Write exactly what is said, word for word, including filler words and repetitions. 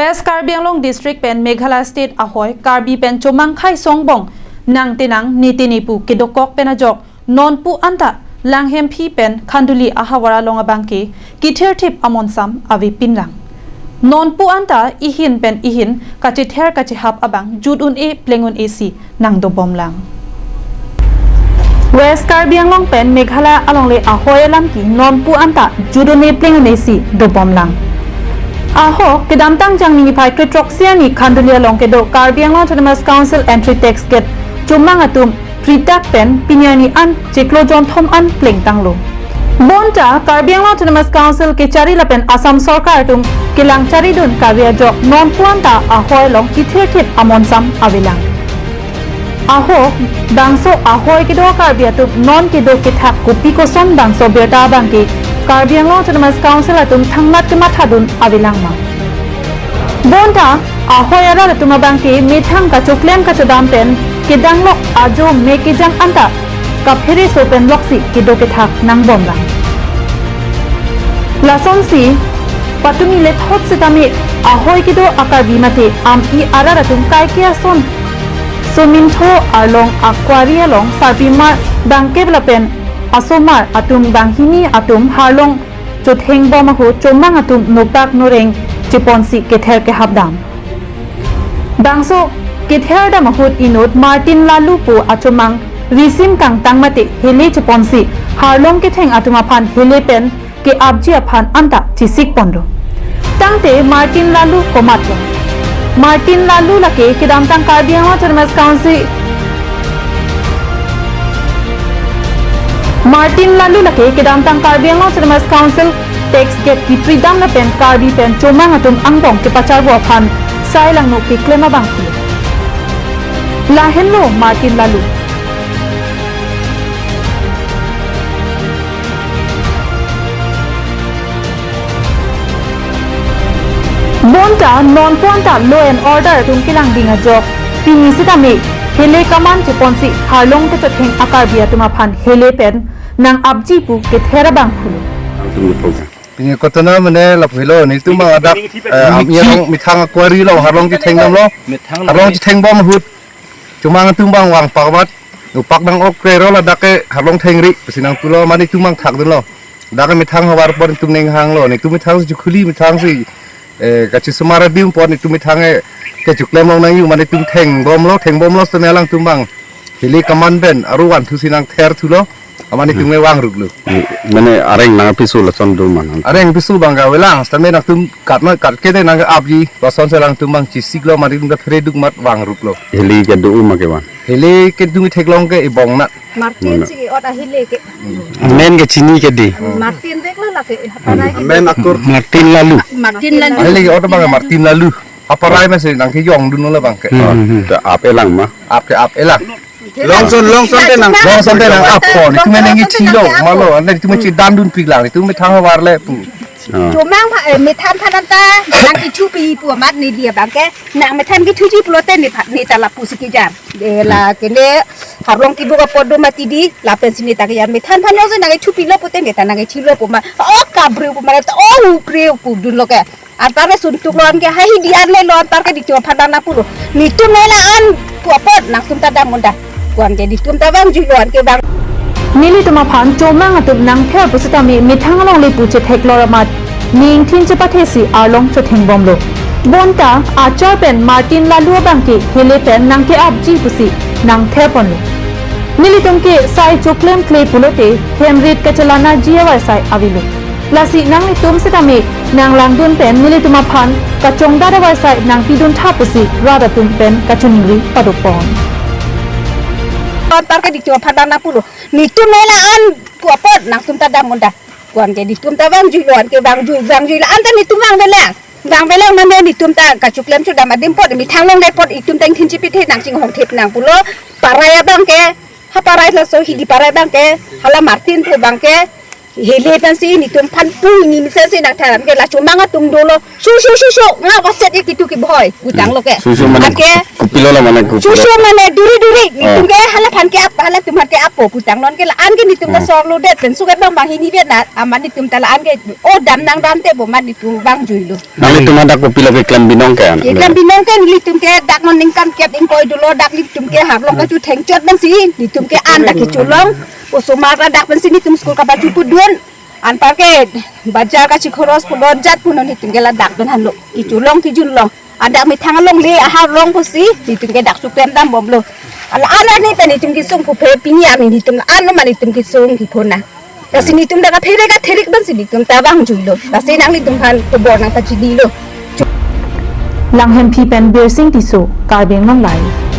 West Karbi Anglong District pen Meghalaya State ahoi Karbi pen chomang khei songbong nangtenang nitini pu kedokok pen ajok nonpu anta Langhemphi pen Khanduli ahavar along abangke kithirthip amonsam avepinlang. Nonpu anta ihin pen ihin kachether kachehap abang jut un-e pleng un-e si nangdobomlang. West Karbi Anglong pen Meghalaya alongle ahoi alam ke nonpu anta jut un-e pleng un-e si dobomlang. Ahok kedamtang Jangmi niphai krethrok siani Khanduli along kedo Karbi Anglong Autonomous Council entry tax gate chomang atum pritak pen pini arni an chiklo jonthom an plengtanglo. Bonta Karbi Anglong Autonomous Council kechari lapen Assam Sorkar atum kelang charidun kave ajok nonpu anta ahoi along kithirthip amonsam avelang. Ahok bangso ahoi kedo Karbi atum non kedo kethak kopi koson bangso birta abangke Karbi Anglong Autonomous Council atum thangnat kemathadun avelang ma. Bonta ahoi arat atum abangke methang kachoklem kachodam pen kedanglok ajo me kejang anta kaphereso pen loksi kedo kethak nangbomlang. Lasonsi patumi lethot setame ahoi kedo a-Karbi mate ami arat atum kaike ason somintho arlong akwari along sarpimar bangkep lapen asomar atum banghini atum harlong chothengbom ahut chomang atum nopak noreng cheponsi kether kehapdam. Bangso ketherdam ahut inut Martin Lalu pu achomang risim kangtang mate hele cheponsi harlong ketheng atum aphan hele pen ke-apji aphan anta chesikponlo. Tangte Martin Lalu komatlo? Martin Lalu lake kedamtang Karbi Anglong Autonomous Council Martin Lalu lake kedamtang Karbi Anglong Autonomous Council tax gate kipridam lapen Karbi pen chomang atum angbong kepacharbo aphan sai langno keklem abang pu. Lahenlo Martin Lalu. Bonta nonpu anta law and order atum kelang ding ajok pini sitame hele kaman cheponsi harlong kechotheng a-Karbi atum aphan hele pen nang-apji pu kether abang pu. Pini kotona mane lapu helo, netum bang adak, eh, ami along methang akwari lo, harlong chethengdamlo. Harlong chethengbom ahut chomang atum bang vangpak amat, nopak bang ok krero ladak ke harlong thengri pusi nangpulo, mane netum bang thakdunlo. Dak ke methang havar apot netum ning hanglo, netum methang si chukhuli, methang si, eh, kachesomar adim apot netum methang ke kechoklem long nangji, mane netum thengbomlo, thengbomlo setame alangtum bang hele kaman pen aru vanthusi nangtherthulo, mane netum ke vangruklo. Hmm. Mane areng nangpiso lason do ma nang. Areng piso bang ke avelang, setame nangtum kat ma kat kede nang-apji, lasonsi alangtum bang chesiklo, mane netum ta phere duk amat vangruklo. Hele kedo ma kevang? Hele ke netum theklong ke ebong nat. Martin si ot ahile ke. Amen ke chini ke di. Martin veklo lake. Aparai ke. Amen akur. Martin Lalu. Martin Lalu. Ahile ke ot bang Martin Lalu. Aparai masi nangkejongdunlo bang ke. Hmm, hmm, hmm. Ke ap elang ma? Ap ke ap elang. Longson, longson te nang. Longson te nang ap ko. Netum nangkechilo, malo. Ane netum chedandunpiklang. Netum methang havar le pu. Ah. Chomang pha, eh, methang phan anta nangkechupi pu amat ne dia bang ke. Nang methang kethuji pulote ne pha, ne ta lapusi kejar. Eh, la kene harlong kibuk apot do mati di, lapensi ne ta kejar. Methang phan lo si nangkechupilo pute ne ta nangkechilo pu ma. Oh, kabreu pu ma, oh, ubreu pu dunlo ke. Anpar ke suntuk lo an ke, hai hidi an le lo anpar ke ditu aphan nangpulo. Netum ne la-an pu apot nangtum ta dam unda. Ko-an ke netum ta vangjuilo an ke bang. Nelitum aphan chomang atum nangther pusitame methang along le pu chetheklor amat ning thin chepathesi arlong chothengbomlo. Bonta achar pen Martin Lalu abang ke hele pen nangke-apji pusi nangtherponlo. Nelitum ke sai choklemkle pulote hemrit kachelanaji avarsai avelo. Lasi nanglitum setame nanglangdun pen nelitum aphan kachongdat avarsai nangpiduntha pusi rat atum pen kachiningri padopon. Anpar ke ditu aphan nangpulo. Netum ne la-an pu apot nangtum ta dam unda. Ko-an ke netum ta vangjuilo an ke vangjui, vangjui la-an ta netum vangvelang. Vangvelang mane netum ta kachoklem chodam adim apot, methang longle apot netum ta ingthin chepithe nangchinghongthip nangpulo. Aparai abang ke, ha aparai laso hidi aparai abang ke, hala Martin pu abang ke, Hele pensi nitum aphan pu, ini mesen si nangthan ke la chomang atum dolo. Shu shu shu shu, nga waset ik itu kibhoi putanglo ke. Shu shu mane anke kopilo la mane kopilo. Shu shu mane duri duri, nitum ke hala aphan ke ap, halatum aphan ke apo putanglo ke la-an ke nitum ta sorlo det pen suket bang bang hini vet na, amat nitum ta la-an ke o dam nangdamte bo mat nitum bang juilo. Nanglitum hadak kopilo keklem binong ke an? Keklem binong ke nelitum ke dak non ningkan kep ingkoi dolo, dak nelitum ke harlong kachu thengchot pensi nitum ke an dak kecholong. Osomar ta dak pensi nitum school kapachu pudun. Anpar ke bajar kachi khoros pudun jat punon nitum ke ladak pen hanlo. Kecholong kejunlong. An dak methang alongle aharlong pusi nitum ke dak chuklem dambomlo. Ala an arni ta nitum kesung puphe pini ami nitum an lo ma nitum kesung kepona. Lasi nitum dak aphere katherik pensi nitum ta bang juilo. Lasi nanglitum aphan kobor nangpachinilo. Langhemphi pen Birsing Tisso, Karbi Anglong Live.